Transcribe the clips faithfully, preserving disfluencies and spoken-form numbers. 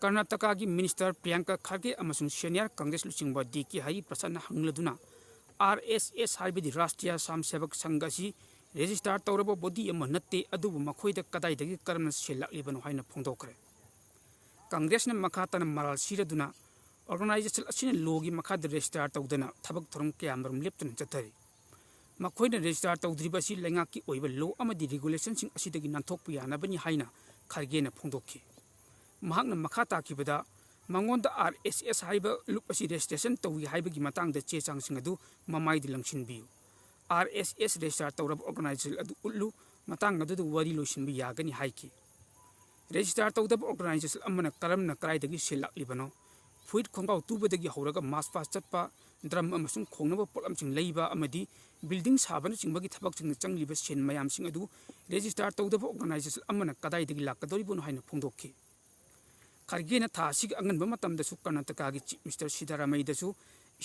ꯀꯔꯅꯥꯇꯀꯥꯒꯤ minister Priyanka ꯈꯥꯔꯒꯦ ꯑꯃꯁꯨꯡ senior Congress ꯂꯨꯆꯤꯡꯕ D K ꯍꯔꯤꯄ꯭ꯔꯁꯥꯗꯅ ꯍꯪꯂꯗꯨꯅ, R ꯑꯦꯁ ꯑꯦꯁ ꯍꯥꯏꯕꯗꯤ ꯔꯥꯁꯇ꯭ꯔꯤꯌꯥ ꯁ꯭ꯋꯥꯌꯝ ꯁꯦꯕꯛ ꯁꯪꯘ ꯑꯁꯤ ꯔꯦꯖꯤꯁꯇꯥꯔ ꯇꯧꯔꯕ ꯕꯣꯗꯤ ꯑꯃ ꯅꯠꯇꯦ, ꯑꯗꯨꯕꯨ ꯃꯈꯣꯏꯗ ꯀꯗꯥꯏꯗꯒꯤ ꯀꯔꯝꯅ ꯁꯦꯜ ꯂꯥꯛꯂꯤꯕꯅꯣ ꯍꯥꯏꯅ ꯐꯣꯡꯗꯣꯛꯈ꯭ꯔꯦ꯫ ꯀꯪꯒ꯭ꯔꯦꯁꯅ ꯃꯈꯥ ꯇꯥꯅ ꯃꯔꯥꯜ ꯁꯤꯔꯗꯨꯅ, ꯑꯣꯔꯒꯅꯥꯏꯖꯦꯁꯟ ꯑꯁꯤꯅ ꯂꯣꯒꯤ ꯃꯈꯥꯗ ꯔꯦꯖꯤꯁꯇꯥꯔ ꯇꯧꯗꯅ ꯊꯕꯛ ꯊꯧꯔꯝ ꯀꯌꯥꯃꯔꯨꯝ ꯂꯦꯞꯇꯅ ꯆꯠꯊꯔꯤ꯫ ꯃꯈꯣꯏꯅ ꯔꯦꯖꯤꯁꯇꯥꯔ ꯇꯧꯗ꯭ꯔꯤꯕ ꯑꯁꯤ ꯂꯩꯉꯥꯛꯀꯤ ꯑꯣꯏꯕ ꯂꯣ ꯑꯃꯗꯤ ꯔꯤꯒꯨꯂꯦꯁꯟꯁꯤꯡ ꯑꯁꯤꯗꯒꯤ ꯅꯥꯟꯊꯣꯛꯄ ꯌꯥꯅꯕꯅꯤ ꯍꯥꯏꯅ ꯈꯥꯔꯒꯦꯅ ꯐꯣꯡꯗꯣꯛꯈꯤ꯫ ꯃꯍꯥꯛꯅ ꯃꯈꯥ ꯇꯥꯈꯤꯕꯗ, ꯃꯉꯣꯟꯗ ꯑꯥꯔ ꯑꯦꯁ ꯑꯦꯁ ꯍꯥꯏꯕ ꯂꯨꯞ ꯑꯁꯤ ꯔꯦꯖꯤꯁꯇ꯭ꯔꯦꯁꯟ ꯇꯧꯏ ꯍꯥꯏꯕꯒꯤ ꯃꯇꯥꯡꯗ ꯆꯦ ꯆꯥꯡꯁꯤꯡ ꯑꯗꯨ ꯃꯃꯥꯏꯗ ꯂꯪꯁꯤꯟꯕꯤꯌꯨ꯫ ꯑꯥꯔ ꯑꯦꯁ ꯑꯦꯁ ꯔꯦꯖꯤꯁꯇꯥꯔ ꯇꯧꯔꯕ ꯑꯣꯔꯒꯅꯥꯏꯖꯦꯁꯟ ꯑꯗꯨ ꯎꯠꯂꯨ, ꯃꯇꯥꯡ ꯑꯗꯨꯗ ꯋꯥꯔꯤ ꯂꯣꯏꯁꯤꯟꯕ ꯌꯥꯒꯅꯤ ꯍꯥꯏꯈꯤ꯫ ꯔꯦꯖꯤꯁꯇꯥꯔ ꯇꯧꯗꯕ ꯑꯣꯔꯒꯅꯥꯏꯖꯦꯁꯟ ꯑꯃꯅ ꯀꯔꯝꯅ ꯀꯗꯥꯏꯗꯒꯤ ꯁꯦꯜ ꯂꯥꯛꯂꯤꯕꯅꯣ? ꯐꯨꯔꯤꯠ ꯈꯣꯡꯒ꯭ꯔꯥꯎ ꯇꯨꯕꯗꯒꯤ ꯍꯧꯔꯒ ꯃꯥꯔꯆ ꯄꯥꯁ ꯆꯠꯄ, ꯗ꯭ꯔꯝ ꯑꯃꯁꯨꯡ ꯈꯣꯡꯅꯕ ꯄꯣꯠꯂꯝꯁꯤꯡ ꯂꯩꯕ ꯑꯃꯗꯤ ꯕꯤꯜꯗꯤꯡ ꯁꯥꯕꯅꯆꯤꯡꯕꯒꯤ ꯊꯕꯛꯁꯤꯡꯗ ꯆꯪꯂꯤꯕ ꯁꯦꯟ ꯃꯌꯥꯝꯁꯤꯡ ꯑꯗꯨ ꯔꯦꯖꯤꯁꯇꯥꯔ ꯇꯧꯗꯕ ꯑꯣꯔꯒꯅꯥꯏꯖꯦꯁꯟ ꯑꯃꯅ ꯀꯗꯥꯏꯗꯒꯤ ꯂꯥꯛꯀꯗꯧꯔꯤꯕꯅꯣ ꯍꯥꯏꯅ ꯐꯣꯡꯗꯣꯛꯈꯤ꯫ ꯈꯥꯔꯒꯦꯅ ꯊꯥ ꯑꯁꯤꯒꯤ ꯑꯉꯟꯕ ꯃꯇꯝꯗꯁꯨ ꯀꯔꯅꯥꯇꯀꯥꯒꯤ ꯆꯤꯐ ꯃꯤꯅꯤꯁꯇꯔ ꯁꯤꯗꯥꯔꯥꯃꯩꯗꯁꯨ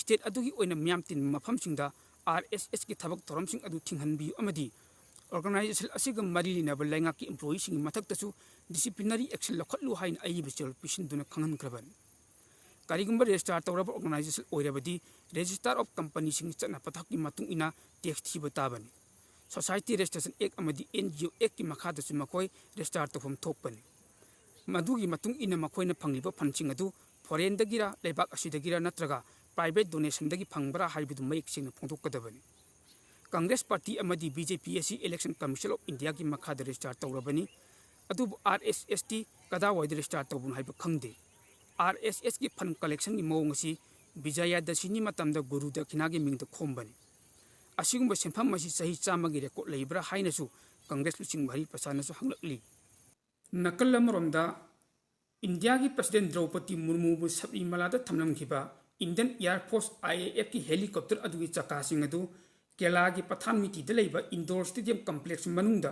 ꯁ꯭ꯇꯦꯠ ꯑꯗꯨꯒꯤ ꯑꯣꯏꯅ ꯃꯤꯌꯥꯝ ꯇꯤꯟꯕ ꯃꯐꯝꯁꯤꯡꯗ ꯑꯥꯔ ꯑꯦꯁ ꯑꯦꯁꯀꯤ ꯊꯕꯛ ꯊꯧꯔꯝꯁꯤꯡ ꯑꯗꯨ ꯊꯤꯡꯍꯟꯕꯤꯌꯨ ꯑꯃꯗꯤ ꯑꯣꯔꯒꯅꯥꯏꯖꯦꯁꯟ ꯑꯁꯤꯒ ꯃꯔꯤ ꯂꯩꯅꯕ ꯂꯩꯉꯥꯛꯀꯤ ꯏꯝꯄ꯭ꯂꯣꯌꯤꯁꯤꯡꯒꯤ ꯃꯊꯛꯇꯁꯨ ꯗꯤꯁꯤꯄ꯭ꯂꯤꯅꯔꯤ ꯑꯦꯛꯁꯟ ꯂꯧꯈꯠꯂꯨ ꯍꯥꯏꯅ ꯑꯏꯕ ꯆꯦꯔꯣꯜ ꯄꯤꯁꯤꯟꯗꯨꯅ ꯈꯪꯍꯟꯈ꯭ꯔꯕꯅꯤ꯫ ꯀꯔꯤꯒꯨꯝꯕ ꯔꯦꯖꯤꯁꯇꯥꯔ ꯇꯧꯔꯕ ꯑꯣꯔꯒꯅꯥꯏꯖꯦꯁꯟ ꯑꯣꯏꯔꯕꯗꯤ, ꯔꯦꯖꯤꯁꯇꯥꯔ ꯑꯣꯐ ꯀꯝꯄꯅꯤꯁꯤꯡꯒꯤ ꯆꯠꯅ ꯄꯊꯥꯞꯀꯤ ꯃꯇꯨꯡ ꯏꯟꯅ ꯇꯦꯛꯁ ꯊꯤꯕ ꯇꯥꯕꯅꯤ꯫ ꯁꯣꯁꯥꯏꯇꯤ ꯔꯦꯖꯤꯁꯇ꯭ꯔꯦꯁꯟ ꯑꯦꯛ ꯑꯃꯗꯤ ꯑꯦꯟ ꯖꯤ ꯑꯣ ꯑꯦꯛꯀꯤ ꯃꯈꯥꯗꯁꯨ ꯃꯈꯣꯏ ꯔꯦꯖꯤꯁꯇꯥꯔ ꯇꯧꯐꯝ ꯊꯣꯛꯄꯅꯤ꯫ ꯃꯗꯨꯒꯤ ꯃꯇꯨꯡ ꯏꯟꯅ ꯃꯈꯣꯏꯅ ꯐꯪꯂꯤꯕ ꯐꯟꯁꯤꯡ ꯑꯗꯨ ꯐꯣꯔꯦꯟꯗꯒꯤꯔ, ꯂꯩꯕꯥꯛ ꯑꯁꯤꯗꯒꯤꯔ ꯅꯠꯇ꯭ꯔꯒ ꯄ꯭ꯔꯥꯏꯚꯦꯠ ꯗꯣꯅꯦꯁꯟꯗꯒꯤ ꯐꯪꯕ꯭ꯔꯥ ꯍꯥꯏꯕꯗꯨ ꯃꯌꯦꯛ ꯁꯦꯡꯅ ꯐꯣꯡꯗꯣꯛꯀꯗꯕꯅꯤ꯫ ꯀꯪꯒ꯭ꯔꯦꯁ ꯄꯥꯔꯇꯤ ꯑꯃꯗꯤ ꯕꯤ ꯖꯦ ꯄꯤ ꯑꯁꯤ ꯏꯂꯦꯛꯁꯟ ꯀꯃꯤꯁꯟ ꯑꯣꯐ ꯏꯟꯗꯤꯌꯥꯒꯤ ꯃꯈꯥꯗ ꯔꯦꯖꯤꯁꯇꯥꯔ ꯇꯧꯔꯕꯅꯤ, ꯑꯗꯨꯕꯨ ꯑꯥꯔ ꯑꯦꯁ ꯑꯦꯁꯇꯤ ꯀꯗꯥꯏꯋꯥꯏꯗ ꯔꯦꯖꯤꯁꯇꯥꯔ ꯇꯧꯕꯅꯣ ꯍꯥꯏꯕ ꯈꯪꯗꯦ꯫ ꯑꯥꯔ ꯑꯦꯁ ꯑꯦꯁꯀꯤ ꯐꯟ ꯀꯂꯦꯛꯁꯟꯒꯤ ꯃꯑꯣꯡ ꯑꯁꯤ ꯕꯤꯖꯌꯥꯗꯁꯤꯅꯤ ꯃꯇꯝꯗ ꯒꯨꯔꯨ ꯗꯈꯤꯅꯥꯒꯤ ꯃꯤꯡꯗ ꯈꯣꯝꯕꯅꯤ꯫ ꯑꯁꯤꯒꯨꯝꯕ ꯁꯦꯟꯐꯝ ꯑꯁꯤ ꯆꯍꯤ ꯆꯥꯝꯃꯒꯤ ꯔꯦꯀꯣꯔꯗ ꯂꯩꯕ꯭ꯔꯥ ꯍꯥꯏꯅꯁꯨ ꯀꯪꯒ꯭ꯔꯦꯁ ꯂꯨꯆꯤꯡꯕ ꯍꯔꯤꯄ꯭ꯔꯁꯥꯗꯅꯁꯨ ꯍꯪꯂꯛꯂꯤ꯫ ꯅꯥꯀꯜ ꯑꯃꯔꯣꯝꯗ, ꯏꯟꯗꯤꯌꯥꯒꯤ ꯄ꯭ꯔꯁꯤꯗꯦꯟ ꯗ꯭ꯔꯧꯄꯗꯤ ꯃꯨꯔꯃꯨꯕꯨ ꯁꯕꯔꯤꯃꯂꯥꯗ ꯊꯝꯂꯝꯈꯤꯕ Indian air force, I A ꯑꯦꯐꯀꯤ ꯍꯦꯂꯤꯀꯣꯞꯇꯔ ꯑꯗꯨꯒꯤ ꯆꯀꯥꯁꯤꯡ ꯑꯗꯨ ꯀꯦꯔꯂꯥꯒꯤ ꯄꯊꯥꯟꯃꯤꯇꯤꯗ ꯂꯩꯕ ꯏꯟꯗꯣꯔ ꯁ꯭ꯇꯦꯗꯤꯌꯝ ꯀꯝꯄ꯭ꯂꯦꯛꯁ ꯃꯅꯨꯡꯗ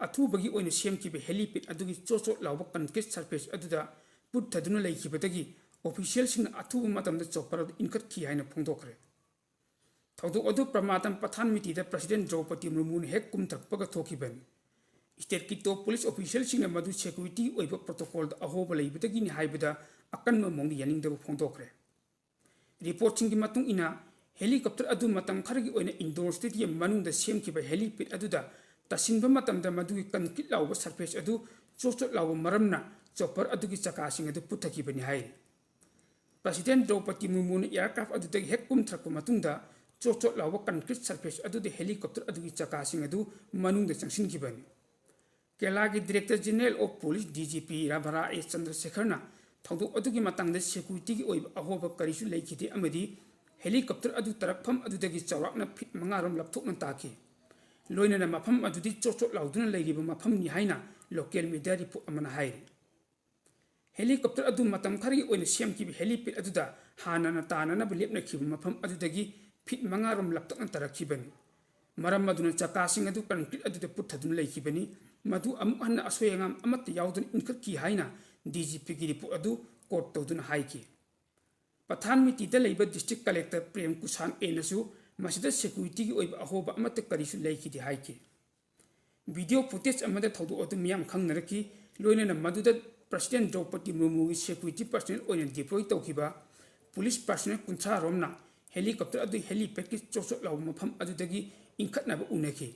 ꯑꯊꯨꯕꯒꯤ ꯑꯣꯏꯅ ꯁꯦꯝꯈꯤꯕ ꯍꯦꯂꯤꯄꯦꯗ ꯑꯗꯨꯒꯤ ꯆꯣꯠ ꯆꯣꯠ ꯂꯥꯎꯕ ꯀꯟꯀ꯭ꯔꯤꯠ ꯁꯔꯐꯦꯁ ꯑꯗꯨꯗ ꯄꯨꯠꯊꯗꯨꯅ ꯂꯩꯈꯤꯕꯗꯒꯤ ꯑꯣꯐꯤꯁꯤꯌꯦꯜꯁꯤꯡꯅ ꯑꯊꯨꯕ ꯃꯇꯝꯗ ꯆꯣꯄꯔ ꯑꯗꯨ ꯏꯟꯈꯠꯈꯤ ꯍꯥꯏꯅ ꯐꯣꯡꯗꯣꯛꯈ꯭ꯔꯦ꯫ ꯊꯧꯗꯣꯛ ꯑꯗꯨ ꯄ꯭ꯔꯃꯥꯇꯝ ꯄꯊꯥꯟꯃꯤꯇꯤꯗ ꯄ꯭ꯔꯁꯤꯗꯦꯟ ꯗ꯭ꯔꯧꯄꯗꯤ ꯃꯨꯔꯃꯨꯅ ꯍꯦꯛ ꯀꯨꯝꯊꯔꯛꯄꯒ ꯊꯣꯛꯈꯤꯕꯅꯤ꯫ ꯁ꯭ꯇꯦꯠꯀꯤ ꯇꯣꯞ ꯄꯨꯂꯤꯁ ꯑꯣꯐꯤꯁꯤꯌꯦꯜꯁꯤꯡꯅ ꯃꯗꯨ ꯁꯦꯀ꯭ꯌꯨꯔꯤꯇꯤꯒꯤ ꯑꯣꯏꯕ ꯄ꯭ꯔꯣꯇꯣꯀꯣꯜꯗ ꯑꯍꯣꯕ ꯂꯩꯕꯗꯒꯤꯅꯤ ꯍꯥꯏꯕꯗ ꯑꯀꯟꯕ ꯃꯑꯣꯡꯗ ꯌꯥꯅꯤꯡꯗꯕ ꯐꯣꯡꯗꯣꯛꯈ꯭ꯔꯦ꯫ ꯔꯤꯄꯣꯔꯠꯁꯤꯡꯒꯤ ꯃꯇꯨꯡ ꯏꯟꯅ, ꯍꯦꯂꯤꯀꯣꯞꯇꯔ ꯑꯗꯨ ꯃꯇꯝ ꯈꯔꯒꯤ ꯑꯣꯏꯅ ꯏꯟꯗꯣꯔ ꯁ꯭ꯇꯦꯗꯤꯌꯝ ꯃꯅꯨꯡꯗ ꯁꯦꯝꯈꯤꯕ ꯍꯦꯂꯤꯄꯦꯗ ꯑꯗꯨꯗ ꯇꯥꯁꯤꯟꯕ ꯃꯇꯝꯗ ꯃꯗꯨꯒꯤ ꯀꯟꯀ꯭ꯔꯤꯠ ꯂꯥꯎꯕ ꯁꯔꯐꯦꯁ ꯑꯗꯨ ꯆꯣꯠ ꯆꯣꯠ ꯂꯥꯎꯕ ꯃꯔꯝꯅ ꯆꯣꯄꯔ ꯑꯗꯨꯒꯤ ꯆꯀꯥꯁꯤꯡ ꯑꯗꯨ ꯄꯨꯊꯈꯤꯕꯅꯤ ꯍꯥꯏꯔꯤ꯫ ꯄ꯭ꯔꯁꯤꯗꯦꯟ ꯗ꯭ꯔꯧꯄꯗꯤ ꯃꯨꯔꯃꯨꯅ ꯑꯦꯌꯔꯀ꯭ꯔꯥꯐ ꯑꯗꯨꯗꯒꯤ ꯍꯦꯛ ꯀꯨꯝꯊꯔꯛꯄ ꯃꯇꯨꯡꯗ ꯆꯣꯠ ꯆꯣꯠ ꯂꯥꯎꯕ ꯀꯟꯀ꯭ꯔꯤꯠ ꯁꯔꯐꯦꯁ ꯑꯗꯨꯗ ꯍꯦꯂꯤꯀꯣꯞꯇꯔ ꯑꯗꯨꯒꯤ ꯆꯀꯥꯁꯤꯡ ꯑꯗꯨ ꯃꯅꯨꯡꯗ ꯆꯪꯁꯤꯟꯈꯤꯕꯅꯤ꯫ ꯀꯦꯔꯂꯥꯒꯤ director general of police, D G P, Ravada A ꯆꯟꯗ꯭ꯔꯁꯦꯈꯔꯅ ꯊꯧꯗꯣꯛ ꯑꯗꯨꯒꯤ ꯃꯇꯥꯡꯗ ꯁꯦꯀ꯭ꯌꯨꯔꯤꯇꯤꯒꯤ ꯑꯣꯏꯕ ꯑꯍꯣꯕ ꯀꯔꯤꯁꯨ ꯂꯩꯈꯤꯗꯦ ꯑꯃꯗꯤ ꯍꯦꯂꯤꯀꯣꯞꯇꯔ ꯑꯗꯨ ꯇꯥꯔꯛꯐꯝ ꯑꯗꯨꯗꯒꯤ ꯆꯥꯎꯔꯥꯛꯅ ꯐꯤꯠ ꯃꯉꯥ ꯔꯣꯝ ꯂꯥꯞꯊꯣꯛꯅ ꯇꯥꯈꯤ꯫ ꯂꯣꯏꯅꯅ ꯃꯐꯝ ꯑꯗꯨꯗꯤ ꯆꯣꯠ ꯆꯣꯠ ꯂꯥꯎꯗꯨꯅ ꯂꯩꯔꯤꯕ ꯃꯐꯝꯅꯤ ꯍꯥꯏꯅ ꯂꯣꯀꯦꯜ ꯃꯤꯗꯤꯌꯥ ꯔꯤꯄꯣꯔꯠ ꯑꯃꯅ ꯍꯥꯏꯔꯤ꯫ ꯍꯦꯂꯤꯀꯣꯞꯇꯔ ꯑꯗꯨ ꯃꯇꯝ ꯈꯔꯒꯤ ꯑꯣꯏꯅ ꯁꯦꯝꯈꯤꯕ ꯍꯦꯂꯤꯄꯦꯗ ꯑꯗꯨꯗ ꯍꯥꯟꯅꯅ ꯇꯥꯅꯅꯕ ꯂꯦꯞꯅꯈꯤꯕ ꯃꯐꯝ ꯑꯗꯨꯗꯒꯤ ꯐꯤꯠ ꯃꯉꯥ ꯔꯣꯝ ꯂꯥꯞꯇꯛꯅ ꯇꯥꯔꯛꯈꯤꯕꯅꯤ꯫ ꯃꯔꯝ ꯑꯗꯨꯅ ꯆꯀꯥꯁꯤꯡ ꯑꯗꯨ ꯀꯟꯀ꯭ꯔꯤꯠ ꯑꯗꯨꯗ ꯄꯨꯠꯊꯗꯨꯅ ꯂꯩꯈꯤꯕꯅꯤ꯫ ꯃꯗꯨ ꯑꯃꯨꯛ ꯍꯟꯅ ꯑꯁꯣꯏ ꯑꯉꯥꯝ ꯑꯃꯠꯇ ꯌꯥꯎꯗꯅ ꯏꯟꯈꯠꯈꯤ ꯍꯥꯏꯅ ꯗꯤ ꯖꯤ ꯄꯤꯒꯤ ꯔꯤꯄꯣꯔꯠ ꯑꯗꯨ ꯀꯣꯠ ꯇꯧꯗꯨꯅ ꯍꯥꯏꯈꯤ꯫ ꯄꯊꯥꯟ ꯃꯤꯇꯤꯗ ꯂꯩꯕ ꯗꯤꯁꯇ꯭ꯔꯤꯛ ꯀꯂꯦꯛꯇꯔ ꯄ꯭ꯔꯦꯝ ꯀꯨꯁꯥꯟ ꯑꯦꯅꯁꯨ ꯃꯁꯤꯗ ꯁꯦꯀ꯭ꯌꯨꯔꯤꯇꯤꯒꯤ ꯑꯣꯏꯕ ꯑꯍꯣꯕ ꯑꯃꯠꯇ ꯀꯔꯤꯁꯨ ꯂꯩꯈꯤꯗꯦ ꯍꯥꯏꯈꯤ꯫ ꯚꯤꯗꯤꯑꯣ ꯐꯨꯇꯦꯖ ꯑꯃꯗ ꯊꯧꯗꯣꯛ ꯑꯗꯨ ꯃꯤꯌꯥꯝ ꯈꯪꯅꯔꯛꯈꯤ, ꯂꯣꯏꯅꯅ ꯃꯗꯨꯗ ꯄ꯭ꯔꯁꯤꯗꯦꯟ ꯗ꯭ꯔꯧꯄꯗꯤ ꯃꯨꯔꯃꯨꯒꯤ ꯁꯦꯀ꯭ꯌꯨꯔꯤꯇꯤ ꯄꯔꯁꯅꯦꯜ ꯑꯣꯏꯅ ꯗꯤꯄ꯭ꯂꯣꯏ ꯇꯧꯈꯤꯕ ꯄꯨꯂꯤꯁ ꯄꯔꯁꯅꯦꯜ ꯀꯨꯟꯊ꯭ꯔꯥ ꯔꯣꯝꯅ ꯍꯦꯂꯤꯀꯣꯞꯇꯔ ꯑꯗꯨ ꯍꯦꯂꯤꯄꯦꯗꯀꯤ ꯆꯣꯠ ꯆꯣꯠ ꯂꯥꯎꯕ ꯃꯐꯝ ꯑꯗꯨꯗꯒꯤ ꯏꯟꯈꯠꯅꯕ ꯎꯅꯈꯤ꯫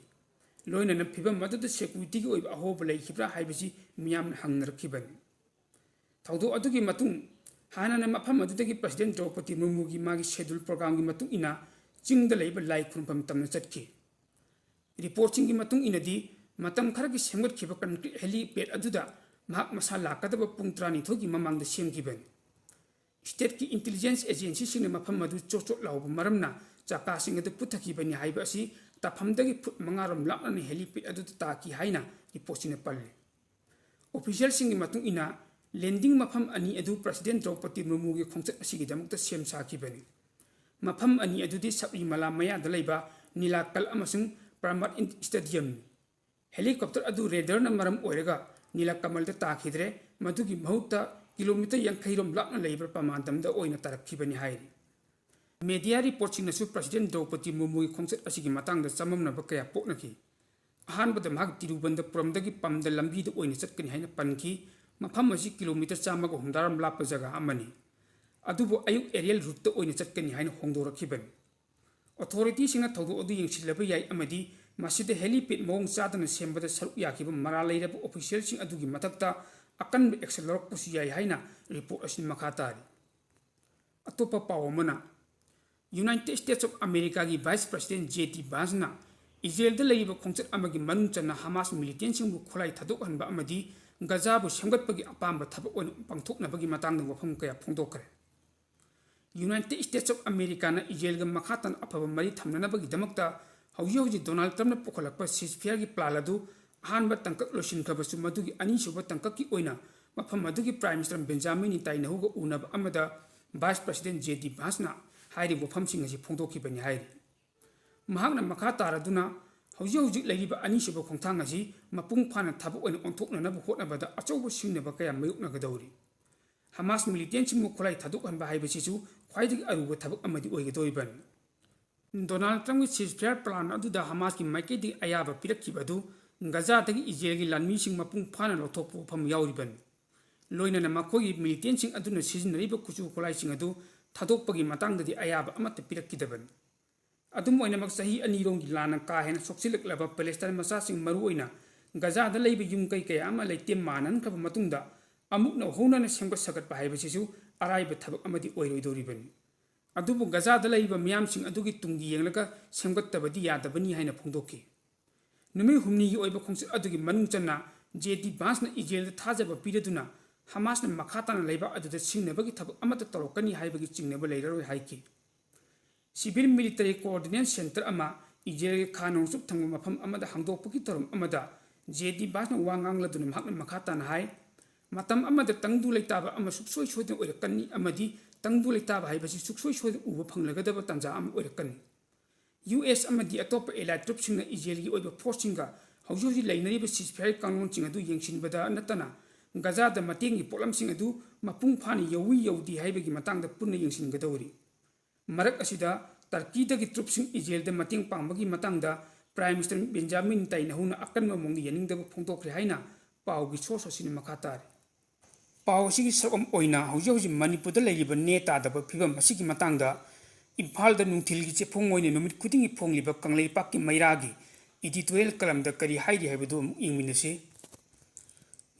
ꯂꯣꯏꯅꯅ ꯐꯤꯚꯝ ꯑꯗꯨꯗ ꯁꯦꯀ꯭ꯌꯨꯔꯤꯇꯤꯒꯤ ꯑꯣꯏꯕ ꯑꯍꯣꯕ ꯂꯩꯈꯤꯕ꯭ꯔꯥ ꯍꯥꯏꯕꯁꯤ ꯃꯤꯌꯥꯝꯅ ꯍꯪꯅꯔꯛꯈꯤꯕꯅꯤ꯫ ꯊꯧꯗꯣꯛ ꯑꯗꯨꯒꯤ ꯃꯇꯨꯡ ꯍꯥꯟꯅꯅ ꯃꯐꯝ ꯑꯗꯨꯗꯒꯤ ꯄ꯭ꯔꯁꯤꯗꯦꯟ ꯗ꯭ꯔꯧꯄꯗꯤ ꯃꯨꯔꯃꯨꯒꯤ ꯃꯥꯒꯤ ꯁꯦꯗꯨꯜ ꯄ꯭ꯔꯣꯒ꯭ꯔꯥꯝꯒꯤ ꯃꯇꯨꯡ ꯏꯟꯅ ꯆꯤꯡꯗ ꯂꯩꯕ ꯂꯥꯏ ꯈꯨꯔꯨꯝꯐꯝ ꯇꯝꯅ ꯆꯠꯈꯤ꯫ ꯔꯤꯄꯣꯔꯠꯁꯤꯡꯒꯤ ꯃꯇꯨꯡ ꯏꯟꯅꯗꯤ, ꯃꯇꯝ ꯈꯔꯒꯤ ꯁꯦꯝꯒꯠꯈꯤꯕ ꯀꯟꯀ꯭ꯔꯤꯠ ꯍꯦꯂꯤꯄꯦꯗ ꯑꯗꯨꯗ ꯃꯍꯥꯛ ꯃꯁꯥ ꯂꯥꯛꯀꯗꯕ ꯄꯨꯡ ꯇꯔꯥꯅꯤꯊꯣꯏꯒꯤ ꯃꯃꯥꯡꯗ ꯁꯦꯝꯈꯤꯕꯅꯤ꯫ ꯁ꯭ꯇꯦꯠꯀꯤ ꯏꯟꯇꯦꯂꯤꯖꯦꯟꯁ ꯑꯦꯖꯦꯟꯁꯤꯁꯤꯡꯅ ꯃꯐꯝ ꯑꯗꯨ ꯆꯣꯠ ꯆꯣꯠ ꯂꯥꯎꯕ ꯃꯔꯝꯅ ꯆꯀꯥꯁꯤꯡ ꯑꯗꯨ ꯄꯨꯊꯈꯤꯕꯅꯤ ꯍꯥꯏꯕ ꯑꯁꯤ ꯇꯥꯐꯝꯗꯒꯤ ꯐꯨꯠ ꯃꯉꯥ ꯔꯣꯝ ꯂꯥꯞꯅꯅ ꯍꯦꯂꯤꯄꯦꯗ ꯑꯗꯨꯗ ꯇꯥꯈꯤ ꯍꯥꯏꯅ ꯔꯤꯄꯣꯔꯠꯁꯤꯡꯅ ꯄꯜꯂꯤ꯫ ꯑꯣꯐꯤꯁꯤꯌꯦꯜꯁꯤꯡꯒꯤ ꯃꯇꯨꯡ ꯏꯟꯅ, ꯂꯦꯟꯗꯤꯡ ꯃꯐꯝ ꯑꯅꯤ ꯑꯗꯨ ꯄ꯭ꯔꯁꯤꯗꯦꯟ ꯗ꯭ꯔꯧꯄꯗꯤ ꯃꯨꯔꯃꯨꯒꯤ ꯈꯣꯡꯆꯠ ꯑꯁꯤꯒꯤꯗꯃꯛꯇ ꯁꯦꯝ ꯁꯥꯈꯤꯕꯅꯤ꯫ ꯃꯐꯝ ꯑꯅꯤ ꯑꯗꯨꯗꯤ ꯁꯕꯔꯤꯃꯂꯥ ꯃꯌꯥꯗ ꯂꯩꯕ ꯅꯤꯂꯥꯀꯜ ꯑꯃꯁꯨꯡ ꯄ꯭ꯔꯃꯥꯠ ꯏꯟ-, ꯁ꯭ꯇꯦꯗꯤꯌꯝꯅꯤ꯫ ꯍꯦꯂꯤꯀꯣꯞꯇꯔ ꯑꯗꯨ ꯔꯦꯗꯔꯅ ꯃꯔꯝ ꯑꯣꯏꯔꯒ ꯅꯤꯂꯥꯀꯃꯜꯗ ꯇꯥꯈꯤꯗ꯭ꯔꯦ, ꯃꯗꯨꯒꯤ ꯃꯍꯨꯠꯇ ꯀꯤꯂꯣꯃꯤꯇꯔ ꯌꯥꯡꯈꯩ ꯔꯣꯝ ꯂꯥꯞꯅ ꯂꯩꯕ ꯄ꯭ꯔꯃꯥꯟꯗꯝꯗ ꯑꯣꯏꯅ ꯇꯥꯔꯛꯈꯤꯕꯅꯤ ꯍꯥꯏꯔꯤ꯫ ꯃꯦꯗꯤꯌꯥ ꯔꯤꯄꯣꯔꯠꯁꯤꯡꯅꯁꯨ ꯄ꯭ꯔꯁꯤꯗꯦꯟ ꯗ꯭ꯔꯧꯄꯗꯤ ꯃꯨꯔꯃꯨꯒꯤ ꯈꯣꯡꯆꯠ ꯑꯁꯤꯒꯤ ꯃꯇꯥꯡꯗ ꯆꯃꯝꯅꯕ ꯀꯌꯥ ꯄꯣꯛꯅꯈꯤ꯫ ꯑꯍꯥꯟꯕꯗ ꯃꯍꯥꯛ ꯇꯤꯔꯨꯕꯟꯗꯄꯨꯔꯝꯗꯒꯤ ꯄꯝꯗ ꯂꯝꯕꯤꯗ ꯑꯣꯏꯅ ꯆꯠꯀꯅꯤ ꯍꯥꯏꯅ ꯄꯟꯈꯤ꯫ ꯃꯐꯝ ꯑꯁꯤ ꯀꯤꯂꯣꯃꯤꯇꯔ ꯆꯥꯝꯃꯒ ꯍꯨꯝꯗ꯭ꯔꯥꯔꯣꯝ ꯂꯥꯞꯄ ꯖꯒꯥ ꯑꯃꯅꯤ꯫ ꯑꯗꯨꯕꯨ ꯑꯌꯨꯛ aerial routeꯇ ꯑꯣꯏꯅ ꯆꯠꯀꯅꯤ ꯍꯥꯏꯅ ꯍꯣꯡꯗꯣꯔꯛꯈꯤꯕꯅꯤ꯫ Authorityꯁꯤꯡꯅ ꯊꯧꯗꯣꯛ ꯑꯗꯨ ꯌꯦꯡꯁꯤꯜꯂꯕ ꯌꯥꯏ ꯑꯃꯗꯤ ꯃꯁꯤꯗ helipad ꯃꯑꯣꯡ ꯆꯥꯗꯅ ꯁꯦꯝꯕꯗ ꯁꯔꯨꯛ ꯌꯥꯈꯤꯕ ꯃꯔꯥꯜ ꯂꯩꯔꯕ officialꯁꯤꯡ ꯑꯗꯨꯒꯤ ꯃꯊꯛꯇ ꯑꯀꯟꯕ action ꯂꯧꯔꯛꯄꯁꯨ ꯌꯥꯏ ꯍꯥꯏꯅ report ꯑꯁꯤꯅ ꯃꯈꯥ ꯇꯥꯔꯤ꯫ ꯑꯇꯣꯞꯄ ꯄꯥꯎ ꯑꯃꯅ, United States of Americaꯒꯤ Vice President JD Vanceꯅ ꯏꯖꯔꯦꯜꯗ ꯂꯩꯔꯤꯕ ꯈꯣꯡꯆꯠ ꯑꯃꯒꯤ ꯃꯅꯨꯡ ꯆꯟꯅ ꯍꯃꯥꯁ militantꯁꯤꯡꯕꯨ ꯈꯨꯠꯂꯥꯏ ꯊꯥꯗꯣꯛꯍꯟꯕ ꯑꯃꯗꯤ ꯒꯖꯥꯕꯨ ꯁꯦꯝꯒꯠꯄꯒꯤ ꯑꯄꯥꯝꯕ ꯊꯕꯛ ꯑꯣꯏꯅ ꯄꯥꯡꯊꯣꯛꯅꯕꯒꯤ ꯃꯇꯥꯡꯗ ꯋꯥꯐꯝ ꯀꯌꯥ ꯐꯣꯡꯗꯣꯛꯈ꯭ꯔꯦ꯫ United States of Americaꯅ ꯏꯖꯔꯦꯜꯒ ꯃꯈꯥ ꯇꯥꯅ ꯑꯐꯕ ꯃꯔꯤ ꯊꯝꯅꯅꯕꯒꯤꯗꯃꯛꯇ ꯍꯧꯖꯤꯛ ꯍꯧꯖꯤꯛ Donald Trumpꯅ ꯄꯨꯈꯠꯂꯛꯄ ceasefire ꯒꯤ plan ꯑꯗꯨ ꯑꯍꯥꯟꯕ ꯇꯥꯡꯀꯛ ꯂꯣꯏꯁꯤꯟꯈ꯭ꯔꯕꯁꯨ, ꯃꯗꯨꯒꯤ ꯑꯅꯤꯁꯨꯕ ꯇꯥꯡꯀꯛꯀꯤ ꯑꯣꯏꯅ ꯃꯐꯝ ꯑꯗꯨꯒꯤ Prime Minister Benjamin Netanyahuꯒ ꯎꯅꯕ ꯑꯃꯗ Vice President JD Vanceꯅ ꯍꯥꯏꯔꯤꯕ ꯋꯥꯐꯝꯁꯤꯡ ꯑꯁꯤ ꯐꯣꯡꯗꯣꯛꯈꯤꯕꯅꯤ ꯍꯥꯏꯔꯤ꯫ ꯃꯍꯥꯛꯅ ꯃꯈꯥ ꯇꯥꯔꯗꯨꯅ, ꯍꯧꯖꯤꯛ ꯍꯧꯖꯤꯛ ꯂꯩꯔꯤꯕ ꯑꯅꯤꯁꯨꯕ ꯈꯣꯡꯊꯥꯡ ꯑꯁꯤ ꯃꯄꯨꯡ ꯐꯥꯅ ꯊꯕꯛ ꯑꯣꯏꯅ ꯑꯣꯟꯊꯣꯛꯅꯅꯕ ꯍꯣꯠꯅꯕꯗ ꯑꯆꯧꯕ ꯁꯤꯡꯅꯕ ꯀꯌꯥ ꯃꯥꯌꯣꯛꯅꯒꯗꯧꯔꯤ꯫ ꯍꯃꯥꯁ militantꯁꯤꯡꯕꯨ ꯈꯨꯠꯂꯥꯏ ꯊꯥꯗꯣꯛꯍꯟꯕ ꯍꯥꯏꯕꯁꯤꯁꯨ ꯈ꯭ꯋꯥꯏꯗꯒꯤ ꯑꯔꯨꯕ ꯊꯕꯛ ꯑꯃꯗꯤ ꯑꯣꯏꯒꯗꯧꯔꯤꯕꯅꯤ꯫ Donald Trumpꯀꯤ ceasefire plan ꯑꯗꯨꯗ ꯍꯃꯥꯁꯀꯤ ꯃꯥꯏꯀꯩꯗꯒꯤ ꯑꯌꯥꯕ ꯄꯤꯔꯛꯈꯤꯕ ꯑꯗꯨ ꯒꯖꯥꯗꯒꯤ ꯏꯖꯔꯦꯜꯒꯤ ꯂꯥꯟꯃꯤꯁꯤꯡ ꯃꯄꯨꯡ ꯐꯥꯅ ꯂꯧꯊꯣꯛꯄ ꯋꯥꯐꯝ ꯌꯥꯎꯔꯤꯕꯅꯤ꯫ ꯂꯣꯏꯅꯅ ꯃꯈꯣꯏꯒꯤ militantꯁꯤꯡ ꯑꯗꯨꯅ ꯁꯤꯖꯤꯟꯅꯔꯤꯕ ꯈꯨꯠꯁꯨ ꯈꯨꯠꯂꯥꯏꯁꯤꯡ ꯑꯗꯨ ꯊꯥꯗꯣꯛꯄꯒꯤ ꯃꯇꯥꯡꯗꯗꯤ ꯑꯌꯥꯕ ꯑꯃꯠꯇ ꯄꯤꯔꯛꯈꯤꯗꯕꯅꯤ꯫ ꯑꯗꯨꯝ ꯑꯣꯏꯅꯃꯛ, ꯆꯍꯤ ꯑꯅꯤꯔꯣꯝꯒꯤ ꯂꯥꯟꯅ ꯀꯥ ꯍꯦꯟꯅ ꯁꯣꯛꯆꯤꯜꯂꯛꯂꯕ ꯄꯦꯂꯦꯁꯇꯥꯏꯟ ꯃꯆꯥꯁꯤꯡ, ꯃꯔꯨꯑꯣꯏꯅ ꯒꯖꯥꯗ ꯂꯩꯕ ꯌꯨꯝ ꯀꯩ ꯀꯌꯥ ꯑꯃ ꯂꯩꯇꯦꯝ ꯃꯥꯟꯍꯟꯈ꯭ꯔꯕ ꯃꯇꯨꯡꯗ, ꯑꯃꯨꯛ ꯅꯧꯍꯧꯅꯅ ꯁꯦꯝꯒꯠ ꯁꯥꯒꯠꯄ ꯍꯥꯏꯕꯁꯤꯁꯨ ꯑꯔꯥꯏꯕ ꯊꯕꯛ ꯑꯃꯗꯤ ꯑꯣꯏꯔꯣꯏꯗꯧꯔꯤꯕꯅꯤ꯫ ꯑꯗꯨꯕꯨ ꯒꯖꯥꯗ ꯂꯩꯔꯤꯕ ꯃꯤꯌꯥꯝꯁꯤꯡ ꯑꯗꯨꯒꯤ ꯇꯨꯡꯒꯤ ꯌꯦꯡꯂꯒ ꯁꯦꯝꯒꯠꯇꯕꯗꯤ ꯌꯥꯗꯕꯅꯤ ꯍꯥꯏꯅ ꯐꯣꯡꯗꯣꯛꯈꯤ꯫ ꯅꯨꯃꯤꯠ ꯍꯨꯝꯅꯤꯒꯤ ꯑꯣꯏꯕ ꯈꯣꯡꯆꯠ ꯑꯗꯨꯒꯤ ꯃꯅꯨꯡ ꯆꯟꯅ JD Vanceꯅ ꯏꯖꯔꯦꯜꯗ ꯊꯥꯖꯕ ꯄꯤꯔꯗꯨꯅ, ꯍꯃꯥꯁꯅ ꯃꯈꯥ ꯇꯥꯅ ꯂꯩꯕꯥꯛ ꯑꯗꯨꯗ ꯁꯤꯡꯅꯕꯒꯤ ꯊꯕꯛ ꯑꯃꯠꯇ ꯇꯧꯔꯛꯀꯅꯤ ꯍꯥꯏꯕꯒꯤ ꯆꯤꯡꯅꯕ ꯂꯩꯔꯔꯣꯏ ꯍꯥꯏꯈꯤ꯫ Civil Military Coordination Centre ꯑꯃ ꯏꯖꯔꯦꯜꯒꯤ ꯈꯥ ꯅꯣꯡꯆꯨꯞ ꯊꯪꯕ ꯃꯐꯝ ꯑꯃꯗ ꯍꯥꯡꯗꯣꯛꯄꯒꯤ ꯊꯧꯔꯝ ꯑꯃꯗ JD Vanceꯅ ꯋꯥ ꯉꯥꯡꯂꯗꯨꯅ ꯃꯍꯥꯛꯅ ꯃꯈꯥ ꯇꯥꯅ ꯍꯥꯏ, ꯃꯇꯝ ꯑꯃꯗ ꯇꯪꯗꯨ ꯂꯩꯇꯥꯕ ꯑꯃ ꯁꯨꯡꯁꯣꯏ ꯁꯣꯏꯗꯅ ꯑꯣꯏꯔꯛꯀꯅꯤ ꯑꯃꯗꯤ ꯇꯪꯗꯨ ꯂꯩꯇꯥꯕ ꯍꯥꯏꯕꯁꯤ ꯁꯨꯡꯁꯣꯏ ꯁꯣꯏꯗꯅ ꯎꯕ ꯐꯪꯂꯒꯗꯕ ꯇꯥꯟꯖꯥ ꯑꯃ ꯑꯣꯏꯔꯛꯀꯅꯤ꯫ US ꯑꯃꯗꯤ ꯑꯇꯣꯞꯄ allied troops ꯁꯤꯡꯅ ꯏꯖꯔꯦꯜꯒꯤ ꯑꯣꯏꯕ force ꯁꯤꯡꯒ ꯍꯧꯖꯤꯛ ꯍꯧꯖꯤꯛ ꯂꯩꯅꯔꯤꯕ ceasefire ꯀꯥꯡꯂꯣꯟꯁꯤꯡ ꯑꯗꯨ ꯌꯦꯡꯁꯤꯟꯕꯗ ꯅꯠꯇꯅ ꯒꯖꯥꯗ ꯃꯇꯦꯡꯒꯤ ꯄꯣꯠꯂꯝꯁꯤꯡ ꯑꯗꯨ ꯃꯄꯨꯡ ꯐꯥꯅ ꯌꯧꯏ ꯌꯧꯗꯦ ꯍꯥꯏꯕꯒꯤ ꯃꯇꯥꯡꯗ ꯄꯨꯟꯅ ꯌꯦꯡꯁꯤꯟꯒꯗꯧꯔꯤ꯫ ꯃꯔꯛ ꯑꯁꯤꯗ, ꯇꯔꯀꯤꯗꯒꯤ troops ꯁꯤꯡ ꯏꯖꯔꯦꯜꯗ ꯃꯇꯦꯡ ꯄꯥꯡꯕꯒꯤ ꯃꯇꯥꯡꯗ Prime Minister Benjamin ꯅꯦꯇꯥꯟꯌꯥꯍꯨꯅ ꯑꯀꯟꯕ ꯃꯑꯣꯡꯗ ꯌꯥꯅꯤꯡꯗꯕ ꯐꯣꯡꯗꯣꯛꯈ꯭ꯔꯦ ꯍꯥꯏꯅ ꯄꯥꯎꯒꯤ source ꯑꯁꯤꯅ ꯃꯈꯥ ꯇꯥꯔꯤ꯫ ꯄꯥꯎ ꯑꯁꯤꯒꯤ ꯁꯔꯨꯛ ꯑꯃ ꯑꯣꯏꯅ ꯍꯧꯖꯤꯛ ꯍꯧꯖꯤꯛ ꯃꯅꯤꯄꯨꯔꯗ ꯂꯩꯔꯤꯕ ꯅꯦ ꯇꯥꯗꯕ ꯐꯤꯕꯝ ꯑꯁꯤꯒꯤ ꯃꯇꯥꯡꯗ ꯏꯝꯐꯥꯜꯗ ꯅꯨꯡꯊꯤꯜꯒꯤ ꯆꯦꯐꯣꯡ ꯑꯣꯏꯅ ꯅꯨꯃꯤꯠ ꯈꯨꯗꯤꯡꯒꯤ ꯐꯣꯡꯂꯤꯕ ꯀꯪꯂꯩꯄꯥꯛꯀꯤ ꯃꯩꯔꯥꯒꯤ editorial columnꯗ ꯀꯔꯤ ꯍꯥꯏꯔꯤ ꯍꯥꯏꯕꯗꯨ ꯑꯃꯨꯛ ꯌꯦꯡꯃꯤꯟꯅꯁꯤ꯫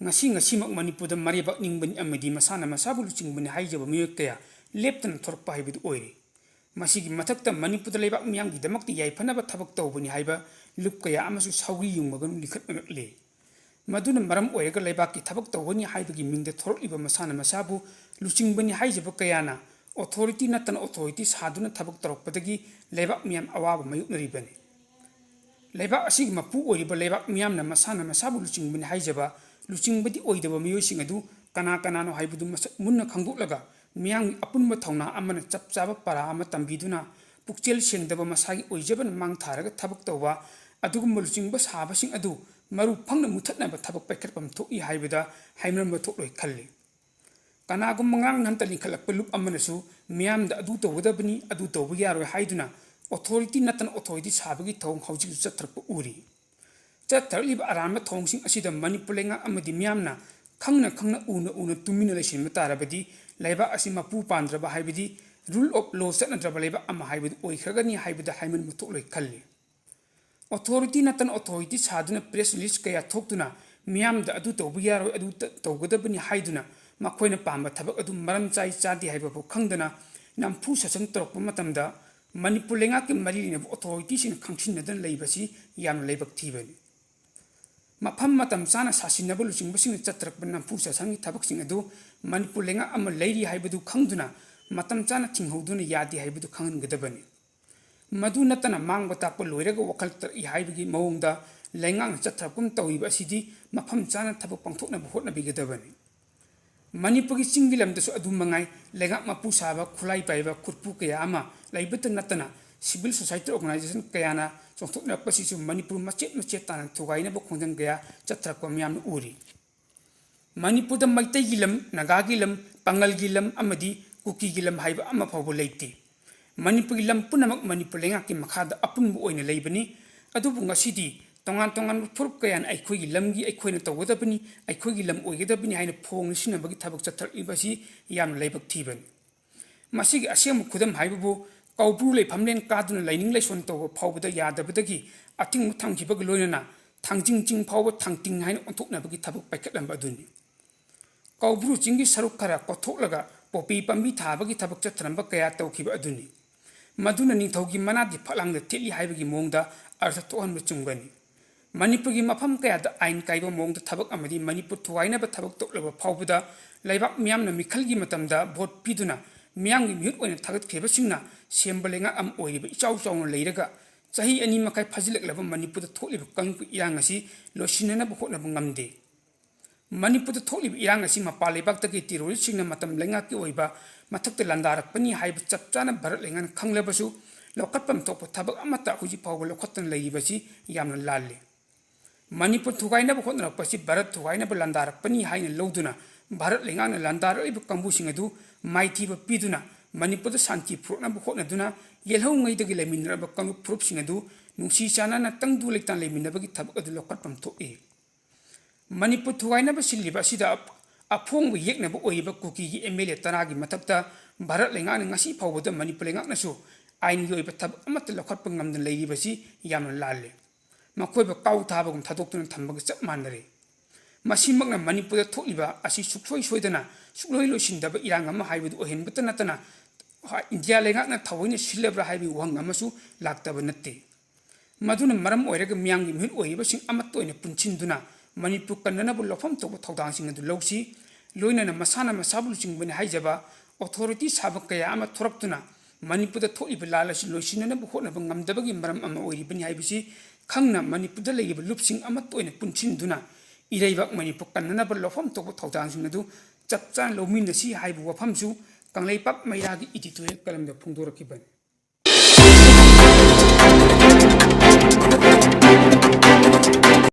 ꯉꯁꯤ ꯉꯁꯤꯃꯛ ꯃꯅꯤꯄꯨꯔꯗ ꯃꯔꯩꯕꯥꯛ ꯅꯤꯡꯕꯅꯤ ꯑꯃꯗꯤ ꯃꯁꯥꯅ ꯃꯁꯥꯕꯨ ꯂꯨꯆꯤꯡꯕꯅꯤ ꯍꯥꯏꯖꯕ ꯃꯤꯑꯣꯏ ꯀꯌꯥ ꯂꯦꯞꯇꯅ ꯊꯣꯔꯛꯄ ꯍꯥꯏꯕꯗꯨ ꯑꯣꯏꯔꯦ꯫ ꯃꯁꯤꯒꯤ ꯃꯊꯛꯇ ꯃꯅꯤꯄꯨꯔꯗ ꯂꯩꯕꯥꯛ ꯃꯤꯌꯥꯝꯒꯤꯗꯃꯛꯇ ꯌꯥꯏꯐꯅꯕ ꯊꯕꯛ ꯇꯧꯕꯅꯤ ꯍꯥꯏꯕ ꯂꯨꯞ ꯀꯌꯥ ꯑꯃꯁꯨ ꯁꯧꯒ꯭ꯔꯤ ꯌꯨꯡꯕꯒꯨꯝ ꯂꯤꯡꯈꯠꯅꯔꯛꯂꯦ꯫ ꯃꯗꯨꯅ ꯃꯔꯝ ꯑꯣꯏꯔꯒ ꯂꯩꯕꯥꯛꯀꯤ ꯊꯕꯛ ꯇꯧꯒꯅꯤ ꯍꯥꯏꯕꯒꯤ ꯃꯤꯡꯗ ꯊꯣꯔꯛꯂꯤꯕ ꯃꯁꯥꯅ ꯃꯁꯥꯕꯨ ꯂꯨꯆꯤꯡꯕꯅꯤ ꯍꯥꯏꯖꯕ ꯀꯌꯥꯅ authority ꯅꯠꯇꯅ authority ꯁꯥꯗꯨꯅ ꯊꯕꯛ ꯇꯧꯔꯛꯄꯗꯒꯤ ꯂꯩꯕꯥꯛ ꯃꯤꯌꯥꯝ ꯑꯋꯥꯕ ꯃꯥꯌꯣꯛꯅꯔꯤꯕꯅꯤ꯫ ꯂꯩꯕꯥꯛ ꯑꯁꯤꯒꯤ ꯃꯄꯨ ꯑꯣꯏꯔꯤꯕ ꯂꯩꯕꯥꯛ ꯃꯤꯌꯥꯝꯅ ꯃꯁꯥꯅ ꯃꯁꯥꯕꯨ ꯂꯨꯆꯤꯡꯕꯅꯤ ꯍꯥꯏꯖꯕ ꯂꯨꯆꯤꯡꯕꯗꯤ ꯑꯣꯏꯗꯕ ꯃꯤꯑꯣꯏꯁꯤꯡ ꯑꯗꯨ ꯀꯅꯥ ꯀꯅꯥꯅꯣ ꯍꯥꯏꯕꯗꯨ ꯃꯁꯛ ꯃꯨꯟꯅ ꯈꯪꯗꯣꯛꯂꯒ ꯃꯤꯌꯥꯝꯒꯤ ꯑꯄꯨꯟꯕ ꯊꯧꯅꯥ ꯑꯃꯅ ꯆꯞ ꯆꯥꯕ ꯄꯔꯥ ꯑꯃ ꯇꯝꯕꯤꯗꯨꯅ ꯄꯨꯛꯆꯦꯜ ꯁꯦꯡꯗꯕ ꯃꯁꯥꯒꯤ ꯑꯣꯏꯖꯕꯅ ꯃꯥꯡ ꯊꯥꯔꯒ ꯊꯕꯛ ꯇꯧꯕ ꯑꯗꯨꯒꯨꯝꯕ ꯂꯨꯆꯤꯡꯕ ꯁꯥꯕꯁꯤꯡ ꯑꯗꯨ ꯃꯔꯨ ꯐꯪꯅ ꯃꯨꯊꯠꯅꯕ ꯊꯕꯛ ꯄꯥꯏꯈꯠꯐꯝ ꯊꯣꯛꯏ ꯍꯥꯏꯕꯗ ꯍꯥꯏꯃꯟꯕ ꯊꯣꯛꯂꯣꯏ ꯈꯜꯂꯤ꯫ ꯀꯅꯥꯒꯨꯝꯕ ꯉꯔꯥꯡ ꯅꯍꯥꯟꯇ ꯂꯤꯡꯈꯠꯂꯛꯄ ꯂꯨꯞ ꯑꯃꯅꯁꯨ ꯃꯤꯌꯥꯝꯗ ꯑꯗꯨ ꯇꯧꯒꯗꯕꯅꯤ, ꯑꯗꯨ ꯇꯧꯕ ꯌꯥꯔꯣꯏ ꯍꯥꯏꯗꯨꯅ authority ꯅꯠꯇꯅ authority ꯁꯥꯕꯒꯤ ꯊꯧꯑꯣꯡ ꯍꯧꯖꯤꯛꯁꯨ ꯆꯠꯊꯔꯛꯄ ꯎꯔꯤ꯫ ꯆꯠꯊꯔꯛꯂꯤꯕ ꯑꯔꯥꯟꯕ ꯊꯧꯑꯣꯡꯁꯤꯡ ꯑꯁꯤꯗ ꯃꯅꯤꯄꯨꯔ ꯂꯩꯉꯥꯛ ꯑꯃꯗꯤ ꯃꯤꯌꯥꯝꯅ ꯈꯪꯅ ꯈꯪꯅ ꯎꯅ ꯎꯅ ꯇꯨꯃꯤꯟꯅ ꯂꯩꯁꯤꯟꯕ ꯇꯥꯔꯕꯗꯤ ꯂꯩꯕꯥꯛ ꯑꯁꯤ ꯃꯄꯨ ꯄꯥꯟꯗ꯭ꯔꯕ ꯍꯥꯏꯕꯗꯤ rule of law ꯆꯠꯅꯗ꯭ꯔꯕ ꯂꯩꯕꯥꯛ ꯑꯃ ꯍꯥꯏꯕꯗꯨ ꯑꯣꯏꯈ꯭ꯔꯒꯅꯤ ꯍꯥꯏꯕꯗ ꯍꯥꯏꯃꯟꯕ ꯊꯣꯛꯂꯣꯏ ꯈꯜꯂꯤ꯫ Authority ꯅꯠꯇꯅ authority ꯁꯥꯗꯨꯅ press release ꯀꯌꯥ ꯊꯣꯛꯇꯨꯅ ꯃꯤꯌꯥꯝꯗ ꯑꯗꯨ ꯇꯧꯕ ꯌꯥꯔꯣꯏ, ꯑꯗꯨ ꯇ-, ꯇꯧꯒꯗꯕꯅꯤ ꯍꯥꯏꯗꯨꯅ ꯃꯈꯣꯏꯅ ꯄꯥꯝꯕ ꯊꯕꯛ ꯑꯗꯨ ꯃꯔꯝ ꯆꯥꯏ ꯆꯥꯗꯦ ꯍꯥꯏꯕ ꯐꯥꯎ ꯈꯪꯗꯅ ꯅꯝꯐꯨ ꯁꯥꯁꯟ ꯇꯧꯔꯛꯄ ꯃꯇꯝꯗ ꯃꯅꯤꯄꯨꯔ ꯂꯩꯉꯥꯛꯀꯤ ꯃꯔꯤ ꯂꯩꯅꯕ authorityꯁꯤꯡꯅ ꯈꯪꯁꯤꯟꯅꯗꯅ ꯂꯩꯕꯁꯤ ꯌꯥꯝꯅ ꯂꯥꯏꯕꯛ ꯊꯤꯕꯅꯤ꯫ ꯃꯐꯝ ꯃꯇꯝ ꯆꯥꯅ ꯁꯥꯁꯤꯟꯅꯕ ꯂꯨꯆꯤꯡꯕꯁꯤꯡꯅ ꯆꯠꯊꯔꯛꯄ ꯅꯝꯐꯨ ꯁꯥꯁꯟꯒꯤ ꯊꯕꯛꯁꯤꯡ ꯑꯗꯨ ꯃꯅꯤꯄꯨꯔ ꯂꯩꯉꯥꯛ ꯑꯃ ꯂꯩꯔꯤ ꯍꯥꯏꯕꯗꯨ ꯈꯪꯗꯨꯅ ꯃꯇꯝ ꯆꯥꯅ ꯊꯤꯡꯍꯧꯗꯨꯅ ꯌꯥꯗꯦ ꯍꯥꯏꯕꯗꯨ ꯈꯪꯍꯟꯒꯗꯕꯅꯤ꯫ ꯃꯗꯨ ꯅꯠꯇꯅ ꯃꯥꯡꯕ ꯇꯥꯛꯄ ꯂꯣꯏꯔꯒ ꯋꯥꯈꯜ ꯇꯥꯔꯛꯏ ꯍꯥꯏꯕꯒꯤ ꯃꯑꯣꯡꯗ ꯂꯩꯉꯥꯛꯅ ꯆꯠꯊꯔꯛꯄꯒꯨꯝ ꯇꯧꯔꯤꯕ ꯑꯁꯤꯗꯤ ꯃꯐꯝ ꯆꯥꯅ ꯊꯕꯛ ꯄꯥꯡꯊꯣꯛꯅꯕ ꯍꯣꯠꯅꯕꯤꯒꯗꯕꯅꯤ꯫ ꯃꯅꯤꯄꯨꯔꯒꯤ ꯆꯤꯡꯒꯤ ꯂꯝꯗꯁꯨ ꯑꯗꯨ ꯃꯉꯥꯏ, ꯂꯩꯉꯥꯛ ꯃꯄꯨ ꯁꯥꯕ, ꯈꯨꯠꯂꯥꯏ ꯄꯥꯏꯕ ꯈꯨꯠꯄꯨ ꯀꯌꯥ ꯑꯃ ꯂꯩꯕꯇ ꯅꯠꯇꯅ civil society organization ꯀꯌꯥꯅ ꯆꯣꯡꯊꯣꯛꯅꯔꯛꯄꯁꯤꯁꯨ ꯃꯅꯤꯄꯨꯔ ꯃꯆꯦꯠ ꯃꯆꯦꯠ ꯇꯥꯅ ꯊꯨꯒꯥꯏꯅꯕ ꯈꯣꯡꯖꯪ ꯀꯌꯥ ꯆꯠꯊꯔꯛꯄ ꯃꯤꯌꯥꯝꯅ ꯎꯔꯤ꯫ ꯃꯅꯤꯄꯨꯔꯗ ꯃꯩꯇꯩꯒꯤ ꯂꯝ, ꯅꯥꯒꯥꯒꯤ ꯂꯝ, ꯄꯥꯉꯜꯒꯤ ꯂꯝ ꯑꯃꯗꯤ ꯀꯨꯀꯤꯒꯤ ꯂꯝ ꯍꯥꯏꯕ ꯑꯃ ꯐꯥꯎꯕ ꯂꯩꯇꯦ꯫ ꯃꯅꯤꯄꯨꯔꯒꯤ ꯂꯝ ꯄꯨꯝꯅꯃꯛ ꯃꯅꯤꯄꯨꯔ ꯂꯩꯉꯥꯛꯀꯤ ꯃꯈꯥꯗ ꯑꯄꯨꯟꯕ ꯑꯣꯏꯅ ꯂꯩꯕꯅꯤ꯫ ꯑꯗꯨꯕꯨ ꯉꯁꯤꯗꯤ ꯇꯣꯉꯥꯟ ꯇꯣꯉꯥꯟꯕ ꯐꯨꯔꯨꯞ ꯀꯌꯥꯅ ꯑꯩꯈꯣꯏꯒꯤ ꯂꯝꯒꯤ ꯑꯩꯈꯣꯏꯅ ꯇꯧꯒꯗꯕꯅꯤ, ꯑꯩꯈꯣꯏꯒꯤ ꯂꯝ ꯑꯣꯏꯒꯗꯕꯅꯤ ꯍꯥꯏꯅ ꯐꯣꯡꯅ ꯁꯤꯟꯅꯕꯒꯤ ꯊꯕꯛ ꯆꯠꯊꯔꯛꯂꯤꯕ ꯑꯁꯤ ꯌꯥꯝꯅ ꯂꯥꯏꯕꯛ ꯊꯤꯕꯅꯤ꯫ ꯃꯁꯤꯒꯤ ꯑꯁꯦꯡꯕ ꯈꯨꯗꯝ ꯍꯥꯏꯕꯕꯨ ꯀꯧꯕ꯭ꯔꯨ ꯂꯩꯐꯝꯂꯦꯟ ꯀꯥꯗꯨꯅ ꯂꯥꯏꯅꯤꯡ ꯂꯥꯏꯁꯣꯟ ꯇꯧꯕ ꯐꯥꯎꯕꯗ ꯌꯥꯗꯕꯗꯒꯤ ꯑꯊꯤꯡꯕ ꯊꯝꯈꯤꯕꯒ ꯂꯣꯏꯅꯅ ꯊꯥꯡꯖꯤꯡ ꯆꯤꯡ ꯐꯥꯎꯕ ꯊꯥꯡꯇꯤꯡ ꯍꯥꯏꯅ ꯑꯣꯟꯊꯣꯛꯅꯕꯒꯤ ꯊꯕꯛ ꯄꯥꯏꯈꯠꯂꯝꯕ ꯑꯗꯨꯅꯤ꯫ ꯀꯧꯕ꯭ꯔꯨ ꯆꯤꯡꯒꯤ ꯁꯔꯨꯛ ꯈꯔ ꯀꯣꯊꯣꯛꯂꯒ ꯄꯣꯄꯤ ꯄꯥꯝꯕꯤ ꯊꯥꯕꯒꯤ ꯊꯕꯛ ꯆꯠꯊꯔꯝꯕ ꯀꯌꯥ ꯇꯧꯈꯤꯕ ꯑꯗꯨꯅꯤ꯫ ꯃꯗꯨꯅ ꯅꯤꯡꯊꯧꯒꯤ ꯃꯅꯥꯗꯤ ꯐꯛꯂꯥꯡꯗ ꯊꯦꯠꯂꯤ ꯍꯥꯏꯕꯒꯤ ꯃꯑꯣꯡꯗ ꯑꯔꯊ ꯊꯣꯛꯍꯟꯕ ꯆꯨꯝꯒꯅꯤ꯫ ꯃꯅꯤꯄꯨꯔꯒꯤ ꯃꯐꯝ ꯀꯌꯥꯗ ꯑꯥꯏꯟ ꯀꯥꯏꯕ ꯃꯑꯣꯡꯗ ꯊꯕꯛ ꯑꯃꯗꯤ ꯃꯅꯤꯄꯨꯔ ꯊꯨꯒꯥꯏꯅꯕ ꯊꯕꯛ ꯇꯧꯂꯕ ꯐꯥꯎꯕꯗ ꯂꯩꯕꯥꯛ ꯃꯤꯌꯥꯝꯅ ꯃꯤꯈꯜꯒꯤ ꯃꯇꯝꯗ ꯚꯣꯠ ꯄꯤꯗꯨꯅ ꯃꯤꯌꯥꯝꯒꯤ ꯃꯤꯍꯨꯠ ꯑꯣꯏꯅ ꯊꯥꯒꯠꯈ꯭ꯔꯤꯕꯁꯤꯡꯅ ꯁꯦꯝꯕ ꯂꯩꯉꯥꯛ ꯑꯃ ꯑꯣꯏꯔꯤꯕ ꯏꯆꯥꯎ ꯆꯥꯎꯅ ꯂꯩꯔꯒ ꯆꯍꯤ ꯑꯅꯤ ꯃꯈꯥꯏ ꯐꯥꯖꯤꯜꯂꯛꯂꯕ ꯃꯅꯤꯄꯨꯔꯗ ꯊꯣꯛꯂꯤꯕ ꯀꯥꯡꯂꯨꯞꯀꯤ ꯏꯔꯥꯡ ꯑꯁꯤ ꯂꯣꯏꯁꯤꯟꯅꯅꯕ ꯍꯣꯠꯅꯕ ꯉꯝꯗꯦ꯫ ꯃꯅꯤꯄꯨꯔꯗ ꯊꯣꯛꯂꯤꯕ ꯏꯔꯥꯡ ꯑꯁꯤ ꯃꯄꯥꯟ ꯂꯩꯕꯥꯛꯇꯒꯤ ꯇꯦꯔꯣꯔꯤꯁꯁꯤꯡꯅ ꯃꯇꯝ ꯂꯩꯉꯥꯛꯀꯤ ꯑꯣꯏꯕ ꯃꯊꯛꯇ ꯂꯥꯟꯗꯥꯔꯛꯄꯅꯤ ꯍꯥꯏꯕ ꯆꯞ ꯆꯥꯅ ꯚꯥꯔꯠ ꯂꯩꯉꯥꯛꯅ ꯈꯪꯂꯕꯁꯨ ꯂꯧꯈꯠꯐꯝ ꯊꯣꯛꯄ ꯊꯕꯛ ꯑꯃꯠꯇ ꯍꯧꯖꯤꯛ ꯐꯥꯎꯕ ꯂꯧꯈꯠꯇꯅ ꯂꯩꯔꯤꯕꯁꯤ ꯌꯥꯝꯅ ꯂꯥꯜꯂꯤ꯫ ꯃꯅꯤꯄꯨꯔ ꯊꯨꯒꯥꯏꯅꯕ ꯍꯣꯠꯅꯔꯛꯄꯁꯤ ꯚꯥꯔꯠ ꯊꯨꯒꯥꯏꯅꯕ ꯂꯥꯟꯗꯥꯔꯛꯄꯅꯤ ꯍꯥꯏꯅ ꯂꯧꯗꯨꯅ ꯚꯥꯔꯠ ꯂꯩꯉꯥꯛꯅ ꯂꯥꯟꯗꯥꯔꯛꯂꯤꯕ ꯀꯥꯡꯕꯨꯁꯤꯡ ꯑꯗꯨ ꯃꯥꯏꯊꯤꯕ ꯄꯤꯗꯨꯅ ꯃꯅꯤꯄꯨꯔꯗ ꯁꯥꯟꯇꯤ ꯄꯨꯔꯛꯅꯕ ꯍꯣꯠꯅꯗꯨꯅ ꯌꯦꯜꯍꯧꯉꯩꯗꯒꯤ ꯂꯩꯃꯤꯟꯅꯔꯕ ꯀꯥꯡꯂꯨꯞ ꯐꯨꯔꯨꯞꯁꯤꯡ ꯑꯗꯨ ꯅꯨꯡꯁꯤ ꯆꯥꯟꯅꯅ ꯇꯪꯗꯨ ꯂꯩꯇꯥꯟ ꯂꯩꯃꯤꯟꯅꯕꯒꯤ ꯊꯕꯛ ꯑꯗꯨ ꯂꯧꯈꯠꯐꯝ ꯊꯣꯛꯏ꯫ ꯃꯅꯤꯄꯨꯔ ꯊꯨꯒꯥꯏꯅꯕ ꯁꯤꯜꯂꯤꯕ ꯑꯁꯤꯗ ꯑꯐꯣꯡꯕ ꯌꯦꯛꯅꯕ ꯑꯣꯏꯔꯤꯕ ꯀꯨꯀꯤꯒꯤ ꯑꯦꯝ ꯑꯦꯜ ꯑꯦ ꯇꯔꯥꯒꯤ ꯃꯊꯛꯇ ꯚꯥꯔꯠ ꯂꯩꯉꯥꯛꯅ ꯉꯁꯤ ꯐꯥꯎꯕꯗ ꯃꯅꯤꯄꯨꯔ ꯂꯩꯉꯥꯛꯅꯁꯨ ꯑꯥꯏꯟꯒꯤ ꯑꯣꯏꯕ ꯊꯕꯛ ꯑꯃꯠꯇ ꯂꯧꯈꯠꯄ ꯉꯝꯗꯅ ꯂꯩꯔꯤꯕꯁꯤ ꯌꯥꯝꯅ ꯂꯥꯜꯂꯤ꯫ ꯃꯈꯣꯏꯕꯨ ꯀꯥꯎ ꯊꯥꯕꯒꯨꯝ ꯊꯥꯗꯣꯛꯇꯨꯅ ꯊꯝꯕꯒ ꯆꯞ ꯃꯥꯟꯅꯔꯦ꯫ ꯃꯁꯤꯃꯛꯅ ꯃꯅꯤꯄꯨꯔꯗ ꯊꯣꯛꯂꯤꯕ ꯑꯁꯤ ꯁꯨꯡꯁꯣꯏ ꯁꯣꯏꯗꯅ ꯁꯨꯡꯂꯣꯏ ꯂꯣꯏꯁꯤꯟꯗꯕ ꯏꯔꯥꯡ ꯑꯃ ꯍꯥꯏꯕꯗꯨ ꯑꯣꯏꯍꯟꯕꯇ ꯅꯠꯇꯅ ꯏꯟꯗꯤꯌꯥ ꯂꯩꯉꯥꯛꯅ ꯊꯑꯣꯏꯅ ꯁꯤꯜꯂꯕ꯭ꯔꯥ ꯍꯥꯏꯕꯒꯤ ꯋꯥꯍꯪ ꯑꯃꯁꯨ ꯂꯥꯛꯇꯕ ꯅꯠꯇꯦ꯫ ꯃꯗꯨꯅ ꯃꯔꯝ ꯑꯣꯏꯔꯒ ꯃꯤꯌꯥꯝꯒꯤ ꯃꯤꯍꯨꯠ ꯑꯣꯏꯔꯤꯕꯁꯤꯡ ꯑꯃꯠꯇ ꯑꯣꯏꯅ ꯄꯨꯟꯁꯤꯟꯗꯨꯅ ꯃꯅꯤꯄꯨꯔ ꯀꯟꯅꯅꯕ ꯂꯧꯐꯝ ꯊꯣꯛꯄ ꯊꯧꯗꯥꯡꯁꯤꯡ ꯑꯗꯨ ꯂꯧꯁꯤ꯫ ꯂꯣꯏꯅꯅ ꯃꯁꯥꯅ ꯃꯁꯥꯕꯨ ꯂꯨꯆꯤꯡꯕꯅꯤ ꯍꯥꯏꯖꯕ ꯑꯣꯊꯣꯔꯤꯇꯤ ꯁꯥꯕ ꯀꯌꯥ ꯑꯃ ꯊꯣꯔꯛꯇꯨꯅ ꯃꯅꯤꯄꯨꯔꯗ ꯊꯣꯛꯂꯤꯕ ꯂꯥꯜ ꯑꯁꯤ ꯂꯣꯏꯁꯤꯟꯅꯅꯕ ꯍꯣꯠꯅꯕ ꯉꯝꯗꯕꯒꯤ ꯃꯔꯝ ꯑꯃ ꯑꯣꯏꯔꯤꯕꯅꯤ ꯍꯥꯏꯕꯁꯤ ꯈꯪꯅ ꯃꯅꯤꯄꯨꯔꯗ ꯂꯩꯔꯤꯕ ꯂꯨꯞꯁꯤꯡ ꯑꯃꯠꯇ ꯑꯣꯏꯅ ꯄꯨꯟꯁꯤꯟꯗꯨꯅ ꯏꯔꯩꯕꯥꯛ ꯃꯅꯤꯄꯨꯔ ꯀꯟꯅꯅꯕ ꯂꯧꯐꯝ ꯊꯣꯛꯄ ꯊꯧꯗꯥꯡꯁꯤꯡ ꯑꯗꯨ ꯆꯞ ꯆꯥꯅ ꯂꯧꯃꯤꯟꯅꯁꯤ ꯍꯥꯏꯕ ꯋꯥꯐꯝꯁꯨ ꯀꯪꯂꯩꯄꯥꯛ ꯃꯩꯔꯥꯒꯤ editorial column ꯗ ꯐꯣꯡꯗꯣꯔꯛꯈꯤꯕꯅꯤ꯫